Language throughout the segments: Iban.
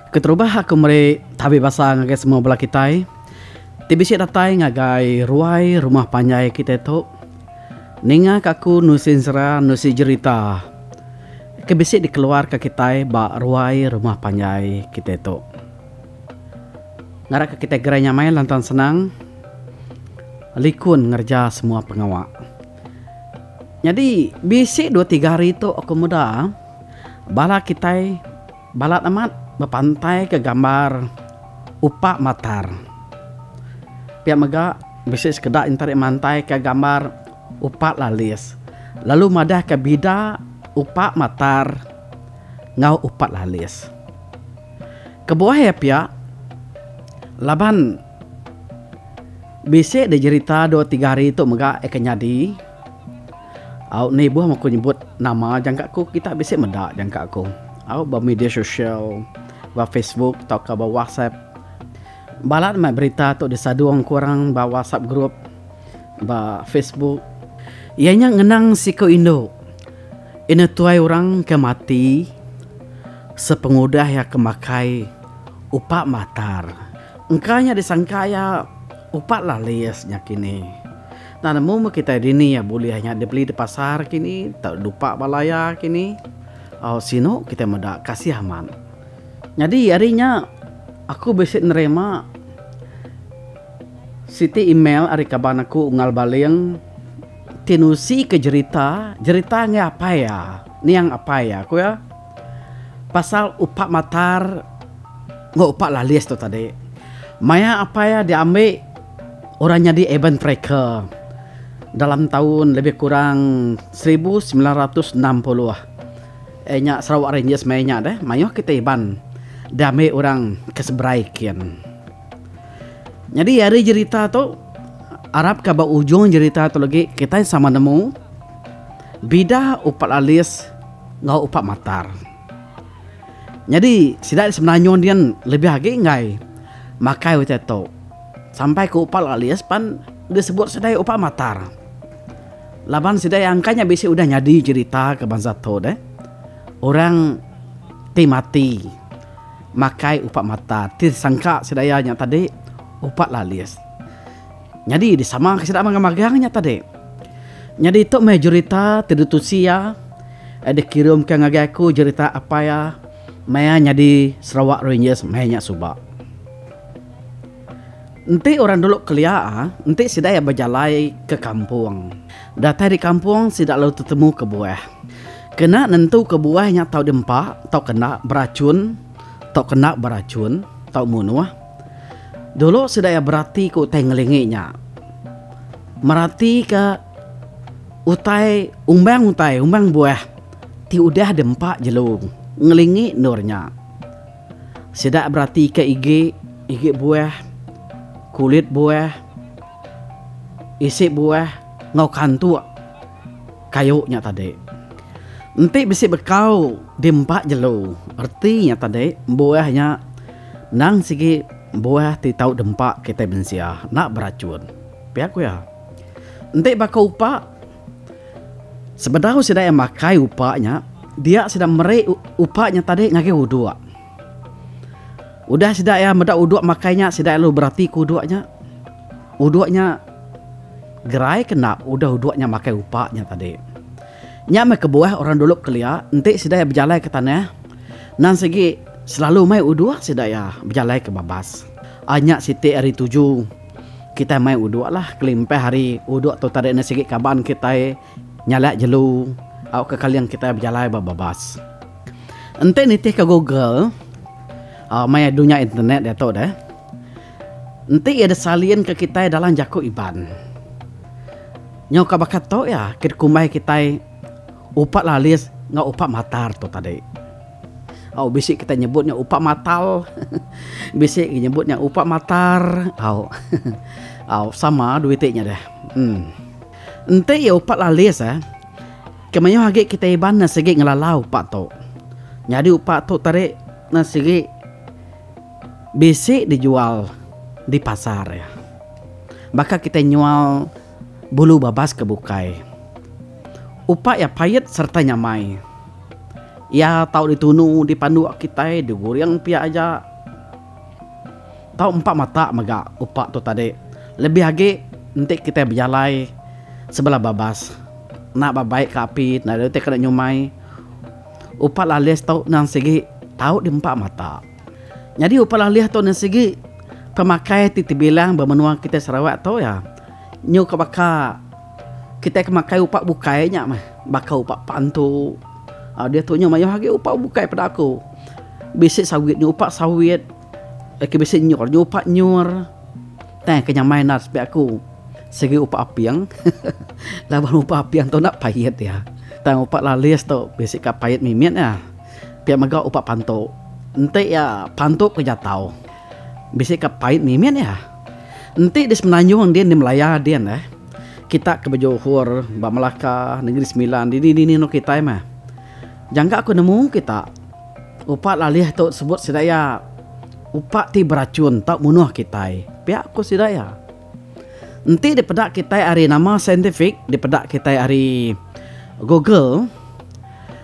Keterubah aku meri tabi basa ngagai semua bala kitai ti bisi datai ngagai ruai rumah panjai kitai tu ninga ka aku nusi ensera nusi jerita ke bisi dikeluar ka kitai ba ruai rumah panjai kitai tu. Ngarap ka kitai gerai nyamai lantang senang likun ngereja semua pengawa. Nyadi bisi dua tiga hari tu aku meda bala kitai Balat amat bepantaika gambar upa matar. Pia mega bisi sekeda enti mantaika gambar upa lalis lalu madahka bida upa matar enggau upa lalis. Kebuah iya pia laban bisi dijerita dua tiga hari tu mega ika nyadi. Au nibuh meh ku nyebut nama jangka ku kita bisi meda jangka ku. Au ba media sosial ba Facebook tauka ba WhatsApp. Balat meh berita tu disadung ku orang ba WhatsApp group ba Facebook. Iya nya ngenang siku indu inu tuai orang ke mati sepengudah iya ke makai upa matar. Engka nya disangka iya upa lalis nya kini. Enda nemu meh kitai dini iya bulih nya dibeli di pasar kini tau dupa bala iya kini. Au sinu kitai meda kasih amat. Nyadi ari nya aku bisi nerima siti email ari kaban aku Unggal Baling ti nusi ke jerita, jerita enggai apai iya, niang apai iya ku iya pasal upa matar enggau upa lalis tu tadi. Maya apai iya diambi Orang nyadi Urban Tracker dalam taun lebih kurang 1960 iya nya Sarawak Rangers maya nya deh mayuh kitai Iban diambi orang ke seberai kin. Nyadi ari jerita tu arap ka ba ujung jerita tu lagi kitai sama nemu bida upat alis enggau upat matar. Nyadi sida Semenanjung din lebih agi enggai makai utai tu. Sampai ke upa lalis pan disebut sida iya upa matar. Laban sida iya angka nya bisi udah nyadi jerita ke bansa tu deh. Orang ti mati makai upa matar ti sangka sida iya nya tadi upa lalis. Nyadi disama ke sida magang-magang nya tadi. Nyadi tu meh jerita ti ditusi iya dikirumka ngagai aku jerita apai iya maya nyadi Sarawak Rangers maya nya suba. Enti orang dulu kelia enti sida iya bejalai ke kampung. Datai di kampung sida lalu tetemu ke buah. Kena nentu ke buah nya tau diempa tauka enda berachun tauka enda berachun tau munuh. Dulu sida iya berati ke utai ngelingi nya. Merati ke utai umbang utai umbang buah ti udah diempa jelu ngelingi endur nya. Sida beratika igi, igi buah, kulit buah, isi buah enggau kantuk kayu nya tadi. Enti bisi bekau diempa jelu, reti nya tadi buah nya endang sigi buah ti tau dempa kitai mensia enda berachun. Pia ku iya. Enti baka upa Sebedau sida iya makai upa nya, dia sida meri upa nya tadi ngagai uduk. Udah sida iya meda uduk makai nya, sida iya lalu beratika uduk nya. Uduk nya gerai ke enda udah uduk nya makai upa nya tadi. Nya meh kebuah orang dulu kelia enti sida iya bejalai ke tanah, endang sigi selalu mai uduk sida iya bejalai ke babas. Ai nya siti ari tuju. Kitai mai uduk lah kelimpah ari uduk tu tadi enda sigi kaban kitai nyalak jelu tauka kaling kitai bejalai ba babas. Enti nitih ka google uhh maya dunya internet diatu deh enti iya disalin ka kitai dalam jaku Iban nyau ka baka tu iya ke dikumbai kitai upa lalis enggau upa matar tu tadi. Au bisi kitai nyebut nya upa matal bisi nyebut nya upa matar au au sama dua iti nya deh em. Enti iya upa lalis eh ke mayuh agi kitai Iban ne sigi ngelala upa tu. Nyadi upa tu tadi ne sigi bisi dijual di pasar iya. Baka kitai nyual bulu babas ke bukai. Upa iya pait sereta nyamai. Iya tau ditunu dipanduk kitai diguring pia aja. Tau empa mata mega upa tu tadi. Lebih agi enti kitai bejalai sebelah babas enda ba baik ka api enda deh kena nyumai. Upa lalis tu nang sigi tau diempa mata. Nyadi upa lalih tu nang sigi pemakai ti tebilang ba menua kitai Sarawak tu iya. Nyu ka baka kitai ke makai upa bukai nya meh baka upa pantu diatu nya mayuh agi upa bukai peda aku. Bisi sawit nyupa sawit ke bisi nyur nyupa nyur. Tang ke nyamai enda sepi aku sigi upa aping laban upa aping tu enda pait iya. Tang upa lalis tu bisi ka pait mimit iya. Pia mega upa pantu. Enti iya pantu ke jatau bisi ka pait mimit iya. Enti di Semenanjung din di Malaya din eh kita ke bejohor ba Melaka Negeri Sembilan dini dini enu kitai meh. Jangka aku nemu kita. Upa lalih tu sebut sida iya upa ti berachun tau munuh kitai, pia ku sida iya. Enti dipeda kitai ari nama saintifik dipeda kitai ari Google,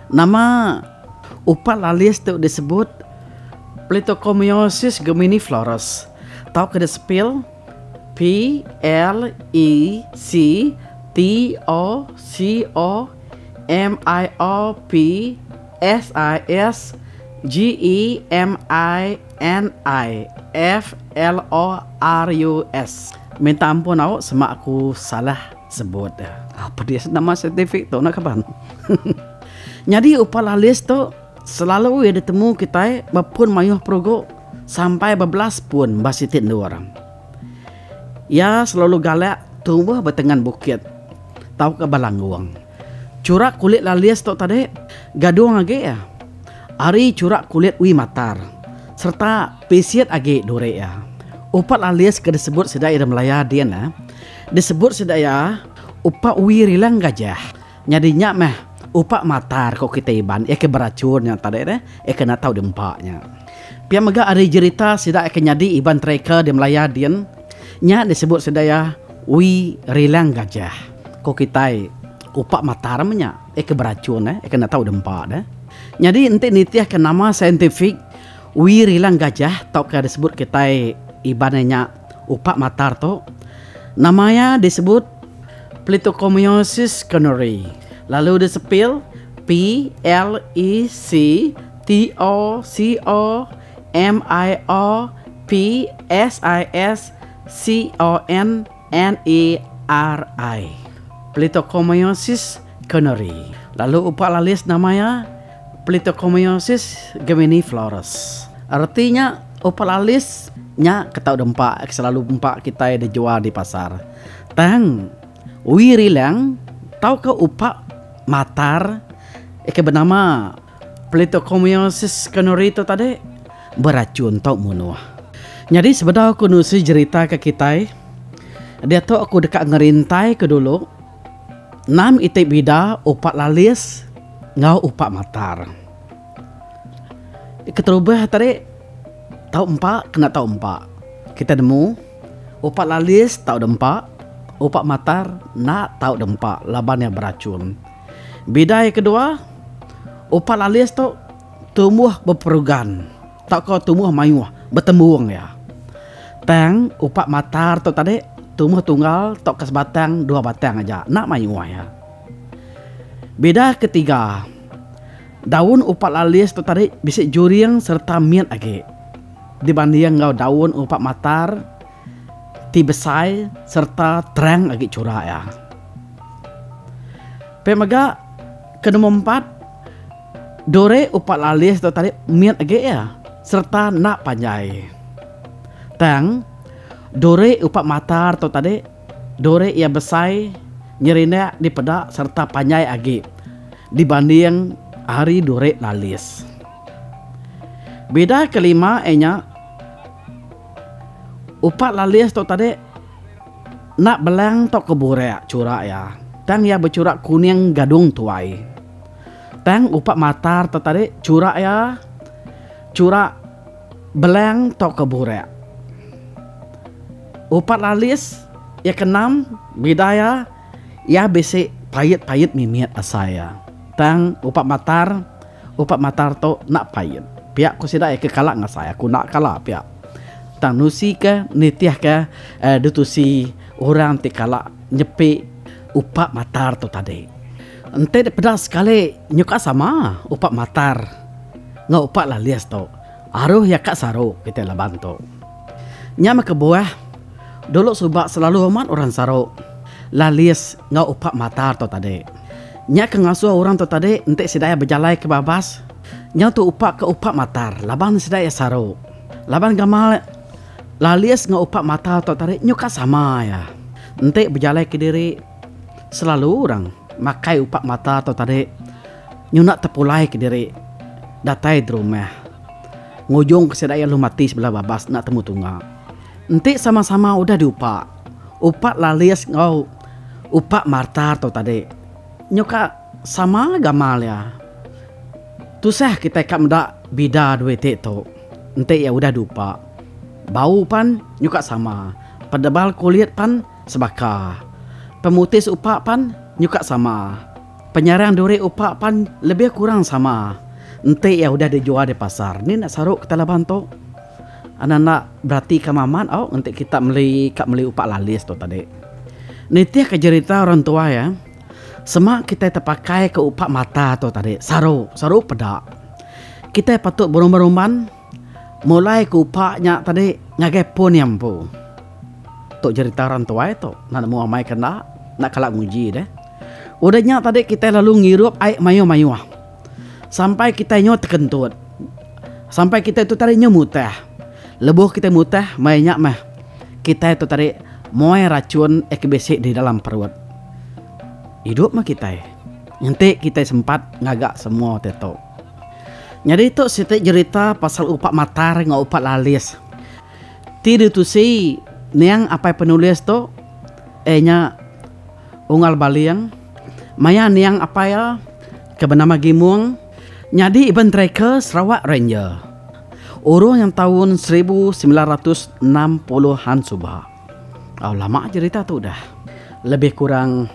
nama upa lalis tu disebut Plectocomiosis geminiflorus tauka disepil P L E C T O C O M I O P S I S G E M I N I F L O R U S. Minta ampun au sema aku salah sebut. Pedis nama saintifik tu enda kaban. Nyadi upa lalis tu selalu iya ditemu kitai ba pun mayuh perugu sampai bebelas pun ba siti endur. Iya selalu galak tumbuh ba tengan bukit tauka ba langgung. Churak kulit lalis tu tadi gadung agi iya. Ari churak kulit wi matar sereta pisit agi duri iya. Upat lalis ke disebut sida iya da Malaya din disebut sida iya upak wi rilang gajah. Nyadi nya meh upak matar ko kitai Iban iya ke berachun nya tadi deh iya ke enda tau diempa nya. Pia mega ari jerita sida ke nyadi Iban tracker di Malaya din nya disebut sida iya wi rilang gajah ko kitai upak matar meh nya iya ke berachun eh iya ke enda tau diempa deh. Nyadi enti nitih ke nama saintifik wi rilang gajah tauka disebut kitai Iban iya nya upak matar tu nama iya disebut Plectocomiosis connery lalu disepil P L E C T O C O M I O P S I S C O N N E R I. Plectocomiosis connery lalu upa lalis nama iya Plectocomiosis geminiflorus. Reti nya upa lalis nya ke tau dempa ke selalu empa kitai dijual di pasar. Tang wi rilang tauka upa matar ke benama Plectocomiosis connery tu tadi berachun tau munuh. Nyadi sebedau aku nusi jerita ke kitai, diatu aku deka ngerintai ke dulu enam iti bida upa lalis enggau upa matar. Keterubah tadi tau empa kena tau empa. Kita nemu upa lalis tau dempa, upa matar enda tau dempa laban iya berachun. Bida iya kedua, upa lalis tu tumbuh beperugan tauka tumbuh mayuh betembung iya. Tang upa matar tu tadi tumbuh tunggal tauka sebatang dua batang aja enda mayuh iya. Bida ketiga, daun upa lalis tu tadi bisi juring sereta mit agi dibanding enggau daun upa matar ti besai sereta terang agi chura iya. Pia mega ke nombor empat duri upa lalis tu tadi mit agi iya sereta enda panjai. Tang duri upa matar tu tadi duri iya besai nyerindak dipeda sereta panjai agi dibanding ari duri lalis. Bida kelima iya nya upa lalis tu tadi. Enda belang tauka burak churak iya, tang iya bechurak kuning gadung tuai. Tang upa matar tu tadi churak iya churak belang tauka burak. Upa lalis iya ke enam bida iya, iya bisi pait-pait mimit asai iya. Tang upa matar. Upa matar tu enda pait. Pia ku sida iya ke kala ngasai aku enda kala pia. Tang nusi ke nitih ke ditusi orang ti kala nyepi upa matar tu tadi. Enti dipeda sekali nyuka sama upa matar enggau upa lalis tu. Aruh iya ka saru kitai laban tu. Nya meh kebuah dulu suba selalu amat orang saru lalis enggau upa matar tu tadi. Nya ke ngasuh orang tu tadi enti sida iya bejalai ke babas nyau tu upa ke upa matar laban sida iya saru. Laban gamal lalis enggau upa matar tu tadi nyuka sama iya. Enti bejalai kediri selalu orang makai upa matar tu tadi. Nyuna tepulai kediri datai derumah. Ngujung ke sida iya lalu mati sebelah babas enda temu tunga. Enti sama-sama udah diupa, upa lalis enggau upa martar tu tadi nyuka sama gamal iya. Tusah kitai ka meda bida dua iti tu enti iya udah diupa. Bau pan nyuka sama, pedebal kulit pan sebaka, pemutis upa pan nyuka sama. Penyarang duri upa pan lebih kurang sama enti iya udah dijual di pasar. Ni enda saru kita laban tu. Enda enda beratika amat au enti kita meli ka meli upa lalis tu tadi. Nitihka jerita orang tuai iya, sema kitai tepakai ke upa mata tu tadi saru saru peda. Kitai patut berumban-rumban mulai ke upa nya tadi ngagai pun iya empu. Tu jerita orang tuai tu enda nemu amai ke enda, enda kala nguji deh. Udah nya tadi kitai lalu ngirup ai mayuh-mayuh sampai kitai nyu tekentut. Sampai kitai tu tadi nyu mutah. Lebuh kitai mutah maya nya meh kitai tu tadi muai rachun ke bisi di dalam perut. Idup meh kitai enti kitai sempat ngaga semua ti tu. Nyadi tu siti jerita pasal upa matar enggau upa lalis. Ti ditusi niang apai penulis tu iya nya Unggal Baling maya niang apai iya ke benama Gimung nyadi Iban Tracker Sarawak Ranger urung yang taun 1960 an suba. Au lama jerita tu udah lebih kurang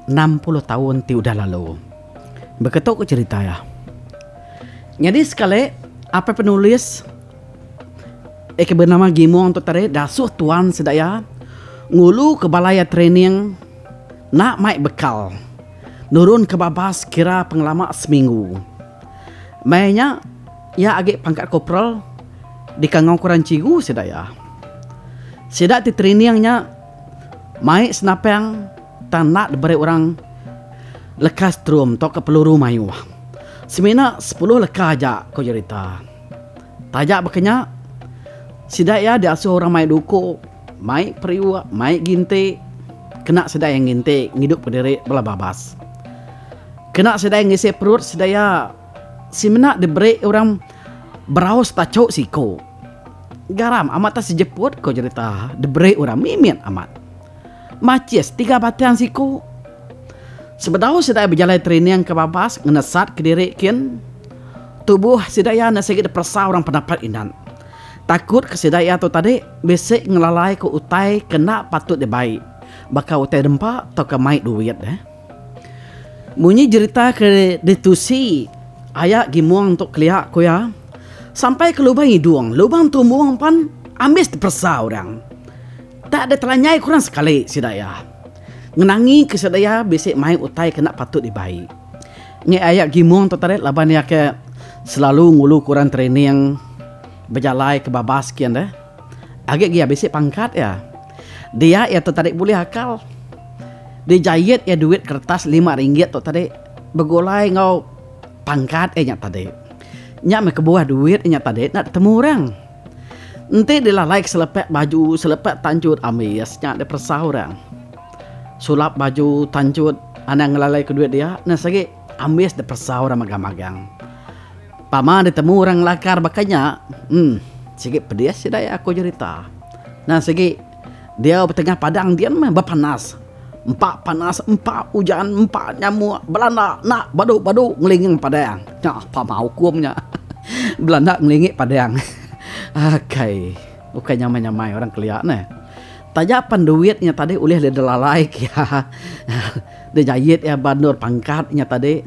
60 taun ti udah lalu. Beketu ku cherita iya. Nyadi sekali apai penulis Iya ke benama Gimong tu tadi dasuh tuan sida iya ngulu ke bala iya training enda mai bekal nurun ke babas kira pengelama seminggu. Maya nya iya agi pangkat koperal dikangau ke orang chigu sida iya. Sida ti training nya mai senapang tang enda diberi orang leka setrum tauka peluru mayuh. Semina sepuluh leka aja ku jerita. Taja baka nya, sida iya diasuh orang mai duku, mai periuk, mai ginti. Kena sida iya nginti ngidupka diri bala babas. Kena sida iya ngisi perut sida iya semina diberi orang beraus tachu siku. Garam amat tak sejeput ko jerita diberi orang mimit amat. Macis tiga batang siku. Sebedau sida iya bejalai training ke babas ngenesat kediri kin. Tubuh sida iya enda sigi diperesa orang penapat inan. Takut ke sida iya tu tadi bisi ngelalai ke utai ke enda patut dibai baka utai dempa tauka mai duit deh. Munyi jerita ke ditusi aya Gimong tu kelia ku iya, sampai ke lubang idung, lubang tumbung pan ambis diperesa orang. Tak ada telanyai ku orang sekali sida iya. Ngenangi ke sida iya bisi mai utai ke enda patut dibai. Ngi aya Gimong tu tadi laban iya ke selalu ngulu ke orang training bejalai ke babas kian deh. Agi gia bisi pangkat iya. Dia iya tu tadi bulih akal. Dijait iya duit kertas lima ringgit tu tadi begulai enggau pangkat iya nya tadi. Nya meh kebuah duit iya nya tadi enda ditemu orang. Enti dilalai ke selepak baju selepak tanjut ambis nya diperesa orang. Sulap baju tanchut anang ngelalai ke duit dia ne sigi ambis diperesa orang magang-magang. Pama ditemu orang ngelakar baka nya em sigi pedis sida iya ku jerita. Ne sigi diau betengah padang din meh bepanas. Empa panas empa ujan empa nyamuk belanda enda badu-badu ngelinging padang. Nya pama ukum nya belanda ngelingi padang. Akai ukai nyamai-nyamai orang kelia neh. Taja pan duit nya tadi ulih didelalai ke iya, dijait iya ba endur pangkat nya tadi.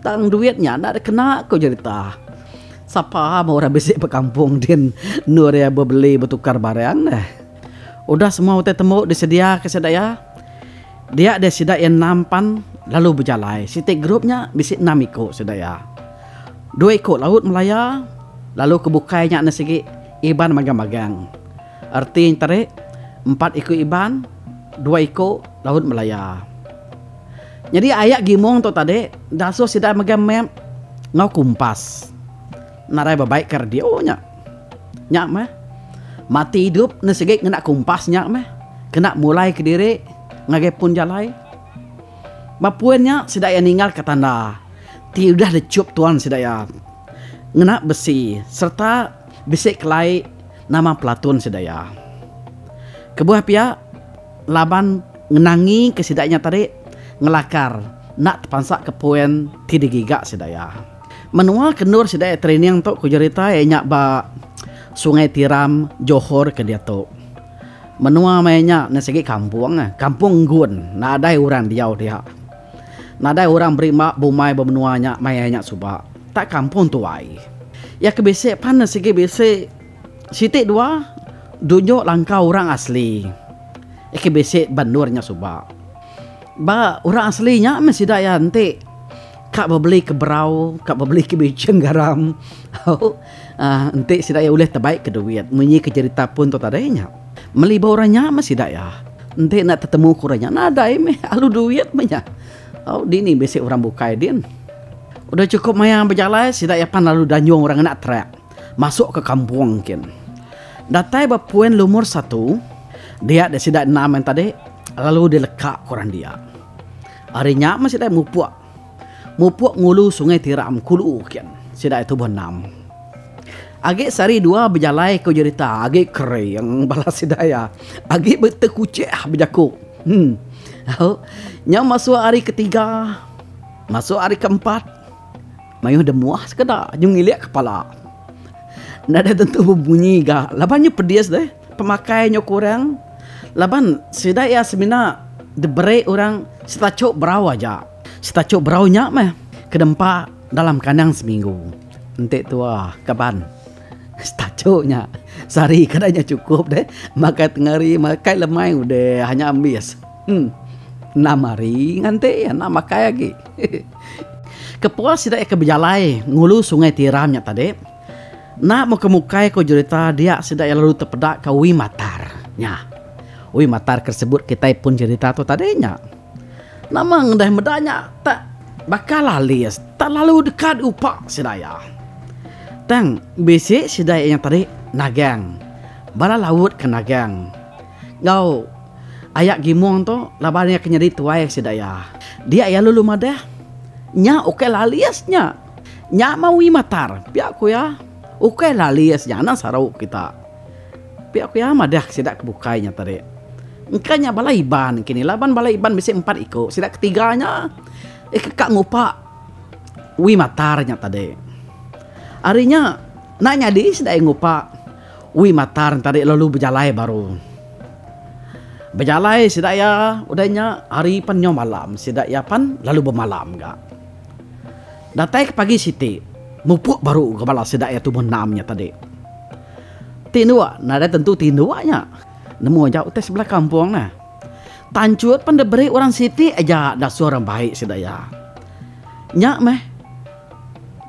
Tang duit nya enda dikena ku jerita. Sapa meh orang bisi ba kampung din endur iya bebeli betukar barang deh. Udah semua utai tembu disediaka sida iya, dia deh sida iya nampan lalu bejalai. Siti grup nya bisi enam iku sida iya. Dua iku laut Malaya lalu ke bukai nya ne sigi Iban magang-magang. Reti nya tadi empat iku Iban, dua iku laut Malaya. Nyadi aya Gimong tu tadi dasuh sida mega map enggau kumpas. Nadai bebaik ke radio nya. Nya meh. Mati idup ne sigi ngena kumpas nya meh. Kena mulai kediri ngagai pun jalai. Ba pun nya sida iya ninggalka tanda ti udah dichup tuan sida iya ngena besi sereta bisi kelai nama pelatun sida iya. Kebuah pia laban ngenangi ke sida nya tadi ngelakar enda tepansa ke poin ti digiga sida iya. Menua ke endur sida iya training tu ku jerita iya nya ba Sungai Tiram, Johor ke diatu. Menua maya nya ne sigi kampung, kampung enggun nadai orang diau dia. Nadai orang berimba bumai ba menua nya maya nya suba. Tak kampung tuai. Iya ke bisi pan ne sigi bisi siti dua dunjuk langkau orang asli. Ke bisi ba endur nya suba. Ba orang asli nya meh sida iya enti ka bebeli ke berau, ka bebeli ke biching garam au uhh enti sida iya ulih tebaik ke duit munyi ke jerita pun tu tadi nya. Meli ba orang nya meh sida iya. Enti enda tetemu ke orang nya nadai meh alu duit meh nya. Au dini bisi orang bukai din. Udah chukup maya bejalai sida iya pan lalu danjung orang ngena truck. Masuk ke kampung kin. Datai ba poin lumur satu, dia deh sida enam yang tadi lalu dileka ke orang dia. Ari nya meh sida mupuk. Mupuk ngulu Sungai Tiram kulu kin sida tubuh enam. Agi sehari dua bejalai ku jerita agi kering bala sida iya. Agi betekuchih bejaku. Em. Nyau masuk hari ketiga, masuk hari keempat. Mayuh demuh sekeda nyu ngilik kepala. Nadai tentu bebunyi ga laban nyu pedis deh pemakai nyu kurang laban sida iya semina diberi orang setachuk berau aja. Setachuk berau nya meh ke dempa dalam kandang seminggu. Enti tua kaban setachuk nya sehari kada nya chukup deh makai tengah hari makai lemai udah nya ambis. Em enam hari nganti enda makai agi. Kepuas sida iya ke bejalai ngulu Sungai Tiram nya tadi, enda mukai-mukai ku jerita dia sida iya lalu tepeda ka Wi Matar nya. Wi Matar ke sebut kitai pun jerita tu tadi nya. Nama ngedah meda nya tak baka lalis tak lalu deka diupa sida iya. Tang bisi sida iya nya tadi nagang bala laut ke nagang enggau Aya Gimong tu laban iya ke nyadi tuai sida iya. Dia iya lalu madah, Nya ukai lalis nya. Nya mah wi matar, pia ku iya. Ukai lalis nya anang saru kita. Pia ku iya madah sida ke bukai nya tadi. Engka nya bala Iban kini laban bala Iban bisi empat iku sida ketiga nya eh ka ngupa wi matar nya tadi. Ari nya enda nyadi sida iya ngupa wi matar tadi lalu bejalai baru. Bejalai sida iya udah nya hari pan nyau malam sida iya pan lalu bemalam ga. Datai ke pagi siti mupuk baru ga bala sida iya tubuh enam nya tadi. Tinduk nadai tentu tinduk nya nemu aja utai sebelah kampung neh. Tanchut pan diberi orang siti aja dasuh orang bai sida iya. Nya meh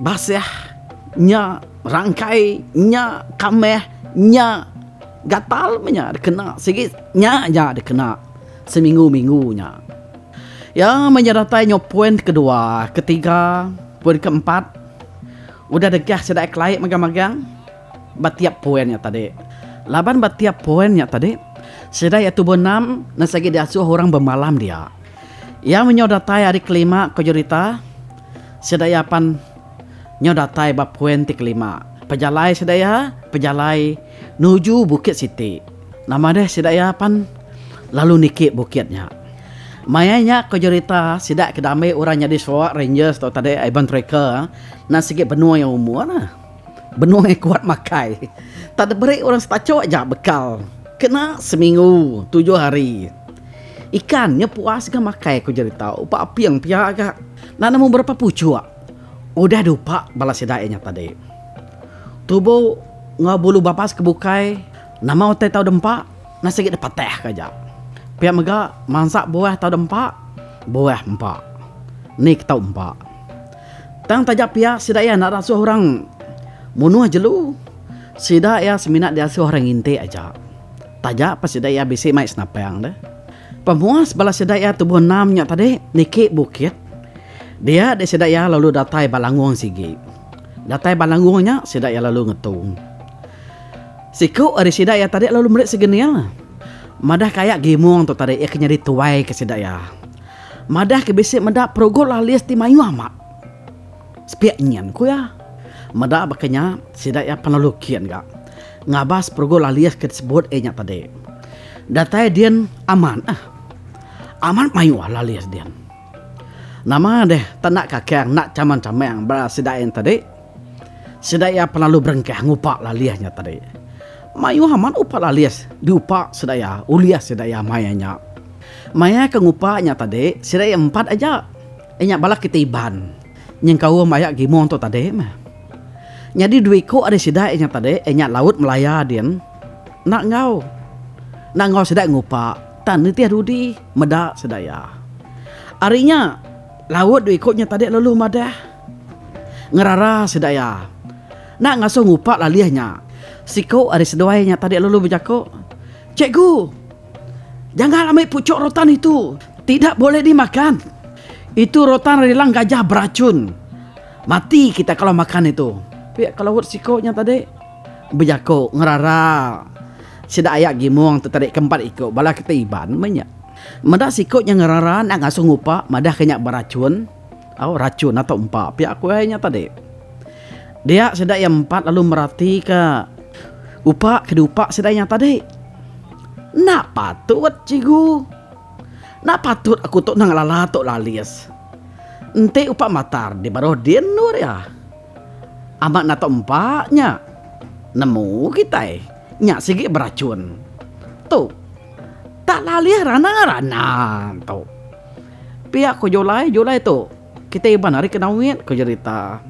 basah nya rangkai nya kameh nya. Gatal meh nya dikena sigi nya aja dikena seminggu minggu nya. Iya meh nya datai nyau poin kedua, ketiga, poin keempat udah degah sida kelai magang magang ba tiap poin nya tadi. Laban ba tiap poin nya tadi sida iya tubuh enam ne sigi diasuh orang bemalam dia. Iya meh nyau datai hari kelima ko jerita sida iya pan nyau datai ba poin ti kelima. Pejalai sida iya pejalai. Nuju bukit siti. Nama deh sida iya pan lalu niki bukit nya. Maya nya ko jerita sida ke dambi orang nyadi Sarawak Rangers tu tadi Iban Tracker enda sigi benung iya umur. Benung iya kuat makai. Tak diberi orang setachuk aja bekal kena seminggu tujuh hari. Ikan nya puas ga makai ko jerita upa aping pia ga. Enda nemu berapa puchuk. Udah diupa bala sida iya nya tadi. Tubu enggau bulu babas ke bukai nama utai tau dempa nasi agi dipatah ka aja. Pia mega mansa buah tau dempa, buah empa. Ni ke tau empa. Tang taja pia sida iya enda dasuh orang munuh jelu. Sida iya semina diasuh orang nginti aja. Taja pa sida iya bisi mai senapang deh. Pemuas bala sida iya tubuh enam nya tadi niki bukit, dia deh sida iya lalu datai ba langung sigi. Datai ba langung nya sida iya lalu ngetu. Siku ari sida iya tadi lalu meri segenil. Madah ka aya Gimong tu tadi iya ke nyadi tuai ke sida iya. Madah ke bisi meda perugu lalis ti mayuh amat. Sepiak nyin ku iya. Meda baka nya sida iya pan lalu kin ga. Ngabas perugu lalis ke disebut iya nya tadi. Datai din amat ah. Amat mayuh lalis din. Nama deh tak enda kakang enda chamang-chamang ba sida iya tadi. Sida iya pelalu berengkah ngupa lalis nya tadi. Mayuh amat upa lalis diupa sida iya ulih sida iya maya nya. Maya ke ngupa nya tadi sida iya empat aja. Iya nya bala kitai Iban nyengkaum aya Gimong tu tadi meh. Nyadi dua iku ari sida iya nya tadi iya nya Laut Melaya din enda enggau. Enda enggau sida ngupa tang nitih dudi meda sida iya. Ari nya Laut dua iku nya tadi lalu madah ngerara sida iya enda ngasuh ngupa lalih nya. Siku ari seduai nya tadi lalu bejaku, Cikgu, jangan ambil puchuk rotan itu, tidak boleh dimakan. Itu rotan rilang gajah beracun. Mati kita kalau makan itu. Pia ke laut siko nya tadi bejako ngerara sida aya Gimong tu tadi ke empat iko bala kita Iban meh nya. Meda siko nya ngerara enda ngasuh ngupa madah ke nya beracun au racun atau empa pia ku iya nya tadi. Dia sida iya empat lalu merati ka upa ke diupa sida nya tadi. Enda patut cikgu. Enda patut aku tu nang ngelala tu lalis. Enti upa matar di baruh din endur iya. Amat enda tau empa nya. Nemu kitai nya sigi berachun. Tu tak lalih rana-rana tu. Pia ku Julai, Julai tu kitai Iban ari Kenawit ku jerita.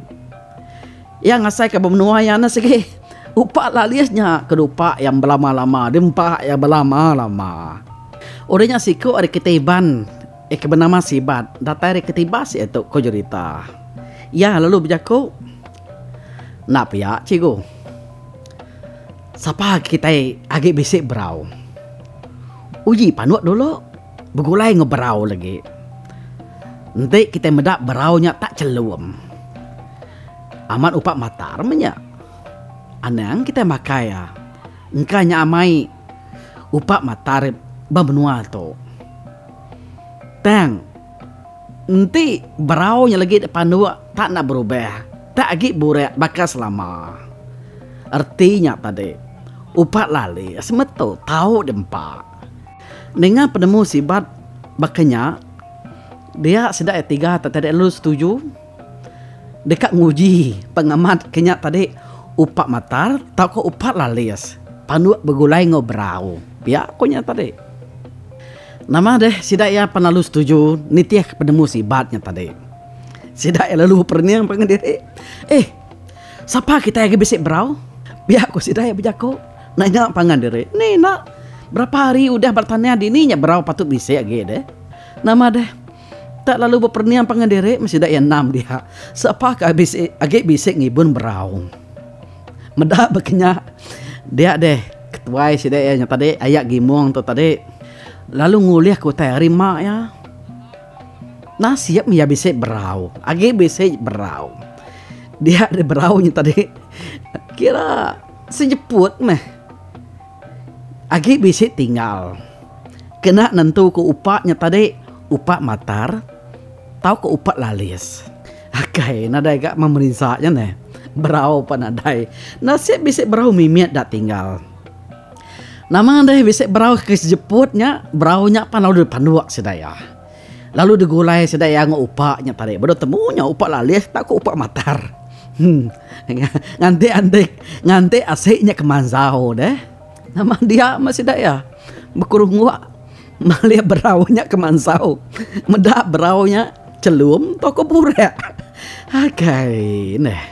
Iya ngasai ka ba menua iya ne sigi upa lalih nya ke dupa iya belama-lama diempa iya belama-lama. Udah nya siku ari kitai Iban. Iya ke benama Sibat datai ari Ketibas iya tu, ko jerita. Iya lalu bejaku, Enda pia, cikgu. Sapa kitai agi bisi berau. Uji panduk dulu begulai enggau berau lagi. Enti kitai meda berau nya tak chelum. Amat upa matar meh nya. Anang kitai makai iya. Engka nya amai upa matar ba menua tu. Tang, enti berau nya lagi dipanduk tak enda berubah, tak agi burak baka selama. Reti nya tadi, upat lali semetu tau diempa. Ninga penemu sibat baka nya, dia sida iya tiga te tadi lalu setuju deka nguji pengamat ke nya tadi upat matar tauka upat lalis panduk begulai enggau berau, pia ku nya tadi. Nama deh sida iya pan lalu setuju nitih ke penemu sibat nya tadi. Sida iya lalu beperening pangan diri. Eh, sapa kitai agi bisi berau? Pia ku sida iya bejaku nanya pangan diri. Ni enda berapa hari udah ba tanah dini nya berau patut bisi agi deh. Nama deh tak lalu beperening pangan diri meh sida iya enam dia. Sapa ke bisi agi bisi ngibun berau. Meda baka nya dia deh ketuai sida iya nya tadi aya Gimong tu tadi lalu ngulih ke utai ari mak iya. Nasib iya bisi berau agi bisi berau. Dia deh berau nya tadi kira sejeput meh agi bisi tinggal kena nentu ke upa nya tadi upa matar tauka upa lalis. Akai nadai ga memerinsa nya neh. Berau pan nadai. Nasib bisi berau mimit da tinggal. Nama deh bisi berau ke sejeput nya, berau nya pan lalu dipanduk sida iya. Lalu digulai sida iya enggau upa nya tadi. Bedau temu nya upa lalih tauka upa matar. Em nganti anti nganti asi nya ke manzau deh. Nama dia meh sida iya bekerungguk malih berau nya ke mansau. Meda berau nya chelum tauka burak. Akai neh.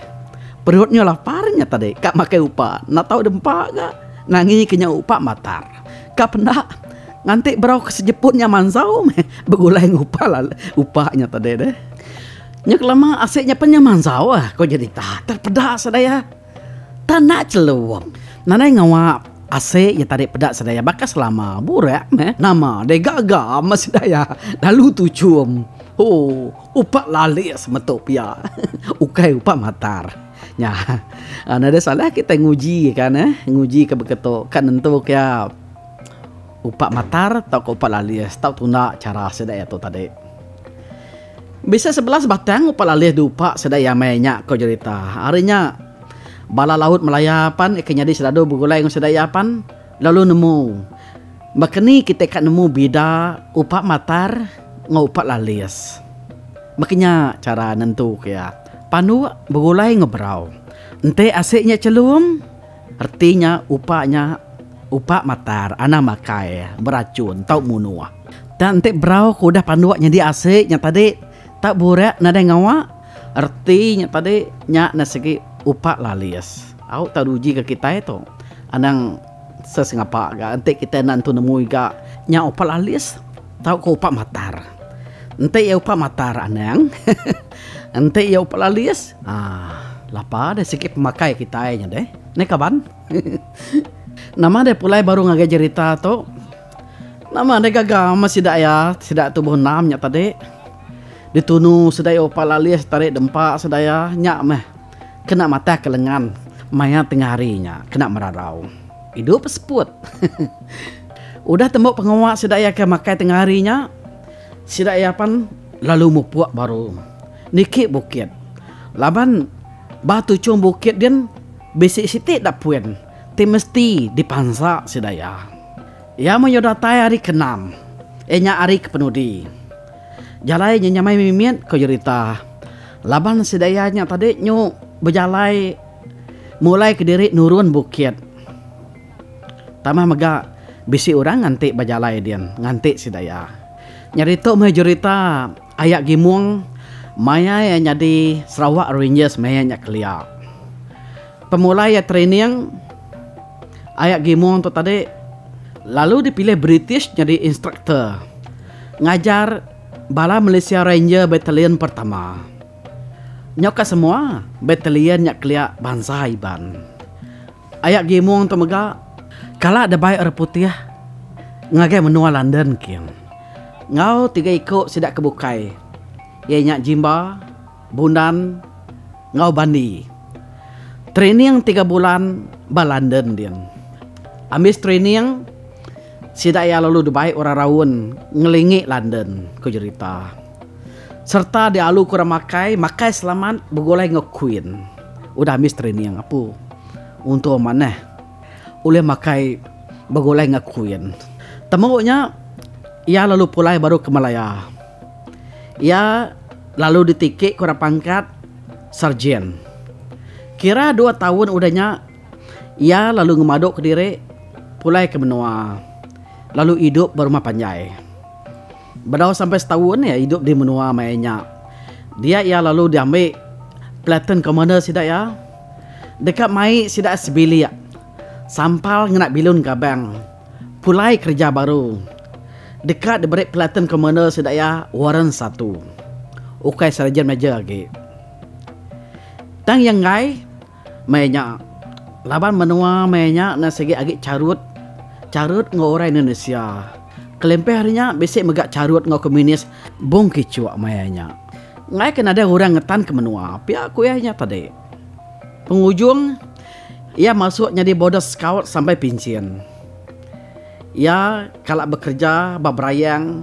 Perut nyu lapar nya tadi ka makai upa enda tau dempa ga nangi ke nya upa matar. Ka penda nganti berau ke sejeput nya mansau meh begulai enggau upa lalu upa nya tadi deh. Nya kelama asi nya pen nya mansau ah ko jerita terpeda sedaya. Tanda chelum. Nadai ngawa asi nya tadi peda sedaya baka selama burak meh nama deh gaga meh sedaya lalu tuchum. Hoo. Upa lalis metu pia. Ukai upa matar. Nya. Nadai salah kitai nguji kan eh. Nguji ke beketu ka nentu ke iya upa matar tauka upa lalis tau tunda chara sida iya tu tadi. Bisi 11 batang upa lalis diupa sida iya maya nya ko jerita. Ari nya bala laut Malaya pan ke nyadi sedadu begulai enggau sida iya pan lalu nemu Baka ni kitai ka nemu bida upa matar enggau upa lalis? Baka nya chara nentuka iya. Panduk begulai enggau berau. Enti asi nya chelum, reti nya upa nya upa matar anang makai, berachun tau munuh. Tang enti berau ke udah panduk nyadi asi nya tadi tau burak nadai ngawa, reti nya tadi nya ne sigi upa lalis. Au tau diujika kitai tu anang. Sesengapa ga enti kitai enda entu nemu iga nya upa lalis tauka upa matar. Enti iya upa matar anang enti iya upa lalis aaa lapa deh sigi pemakai kitai nya deh. Neh kaban. Nama deh pulai baru ngagai jerita tu. Nama deh gaga meh sida iya sida tubuh enam nya tadi. Ditunu sida iya upa lalis tadi dempa sida iya nya meh. Kena matah ke lengan maya tengah hari nya kena merarau. Idup seput. Udah tembu pengawa sida iya ke makai tengah hari nya, sida iya pan lalu mupuk baru niki bukit. Laban ba tuchung bukit din bisi siti da puin ti mesti dipansa sida iya. Iya meh datai hari ke enam, iya nya hari ke penudi. Jalai nya nyamai mimit ko jerita. Laban sida iya nya tadi nyu bejalai mulai kediri nurun bukit. Tambah mega bisi orang nganti ba jalai din nganti sida iya. Nyadi tu meh jerita Aya Gimong maya iya nyadi Sarawak Rangers maya nya kelia. Pemulai iya training Aya Gimong tu tadi lalu dipilih British nyadi instructor ngajar bala Malaysia Ranger Battalion Pertama. Nyau ka semua battalion nya kelia bansa Iban. Aya Gimong tu mega kala debai orang putih ngagai menua London kin enggau tiga iku sida ke bukai iya nya Jimba, Bundan enggau Bandi. Training tiga bulan ba London din. Ambis training, sida iya lalu dibai orang raun ngelingi London, ku jerita. Sereta dialu ku orang makai, makai selamat begulai enggau Queen. Udah ambis training apu. Untung manah ulih makai begulai enggau Queen. Tembu nya, iya lalu pulai baru ke Malaya. Iya lalu ditiki ku orang pangkat Sarjan. Kira dua taun udah nya, iya lalu ngemaduka diri pulai ke menua lalu idup ba rumah panjai. Bedau sampai setaun iya idup di menua maya nya. Dia iya lalu diambi platoon commander sida iya deka mai sida sebilik sampal ngena bilun gabang pulai kereja baru deka diberi platoon commander sida iya warrant satu ukai sergeant major agi. Tang iya enggai maya nya laban menua maya nya ne sigi agi charut charut enggau orang Indonesia. Kelimpah ari nya bisi mega charut enggau komunis Bung Kichuk maya nya. Enggai ke nadai orang ngetan ke menua pia ku iya nya tadi. Pengujung iya masuk nyadi border scout sampai pinchin. Iya kala bekereja ba Berayang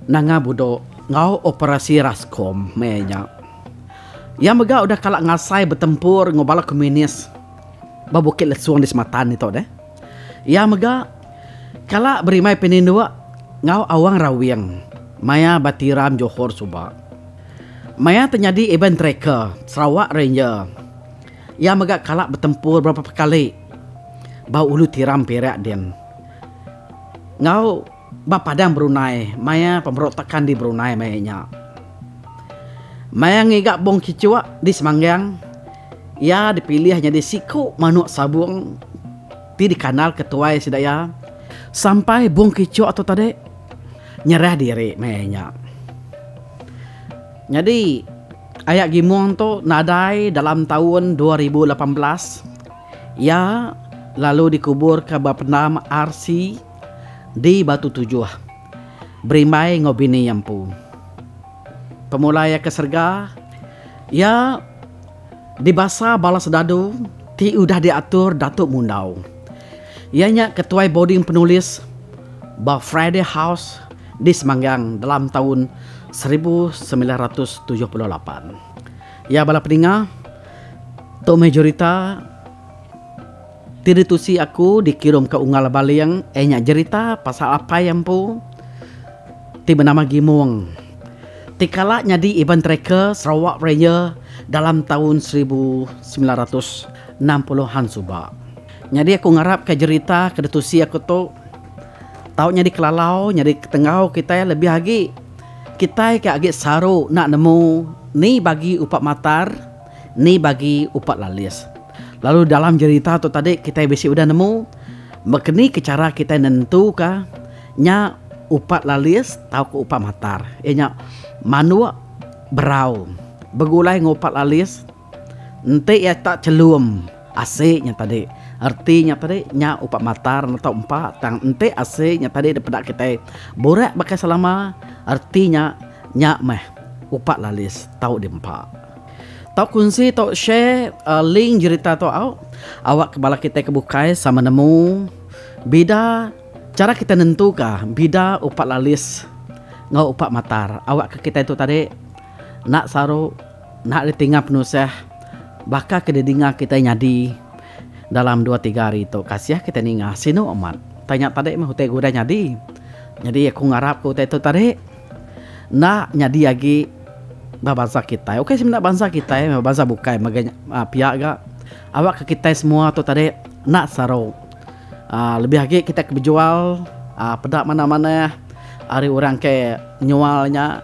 Nanga Budok enggau Operasi Rascom maya nya. Iya mega udah kala ngasai betempur enggau bala komunis ba Bukit Lesung di Sematan ditu deh. Iya mega kala berimbai peninduk enggau Awang Rawing maya ba Tiram Johor suba. Maya ti nyadi Iban Tracker Sarawak Ranger, iya mega kala betempur beberapa kali ba Ulu Tiram Perak din enggau ba Padang Brunei maya pemberontakan di Brunei maya nya. Maya ngiga Bong Kichuk di Semanggang, iya dipilih nyadi siku manuk sabung ti dikandalka tuai sida iya sampai Bong Kichuk tu tadi nyerah diri maya nya. Nyadi aya Gimong tu nadai dalam taun 2018, iya lalu dikuburka ba pendam RC di Batu Tujuh berimbai enggau bini iya empu. Pemulai iya ke serega, iya dibasa bala sedadu ti udah diatur Datuk Mundau. Iya nya ketuai boarding penulis ba Friday House di Semanggang dalam taun 1978. Iya bala peninga, tu meh jerita ti ditusi aku dikirumka Unggal Baling iya nya jerita pasal apai iya empu ti benama Gimong ti kala nyadi Iban Tracker Sarawak Ranger dalam taun 1960 an suba. Nyadi aku ngarapka jerita ke ditusi aku tu tau nyadi kelalau nyadi ketenggau kitai lebih agi kitai ke agi saru enda nemu ni bagi upa matar ni bagi upa lalis. Lalu dalam jerita tu tadi kitai bisi udah nemu baka ni ke chara kitai nentuka nya upa lalis tauka upa matar iya nya manuk berau begulai enggau upa lalis. Enti iya tak chelum asi nya tadi, reti nya tadi nya upa matar enda tau empa tang enti asi nya tadi dipeda kitai burak baka selama reti nya nya meh upa lalis tau diempa. Tau kunsi tau share link jerita tu au awak ke bala kitai ke bukai sama nemu bida chara kitai nentuka bida upa lalis enggau upa matar awak ke kitai tu tadi enda saru. Enda ditinga penusah baka ke didinga kitai nyadi dalam dua tiga hari tu. Kasih kitai ninga sinu amat. Utai nya tadi meh utai ke udah nyadi. Nyadi aku ngarap ke utai tu tadi enda nyadi agi ba bansa kitai. Ukai semina bansa kitai ba bansa bukai mega pia ga. Awak ke kitai semua tu tadi enda saru aaa lebih agi kitai ke bejual aaa peda manah manah ari orang ke nyual nya.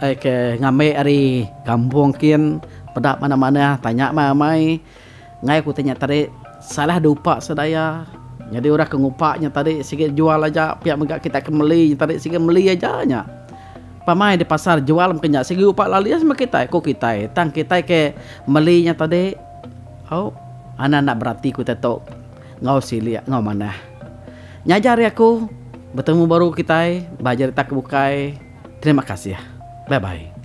Ai ke ngambi ari kampung kin peda manah manah tanya meh amai enggai ku ti nya tadi salah diupa sedaya nyadi orang ke ngupa nya tadi sigi jual aja pia mega kita ke meli nya tadi sigi meli aja nya. Pamai di pasar jual meh nya sigi upa lalis meh kitai ku kitai tang kitai ke meli nya tadi au anak enda berati ku kitai tu enggau silik enggau manah. Nya aja ari aku betemu baru kitai ba jerita ke bukai. Terima kasih. Bye bye.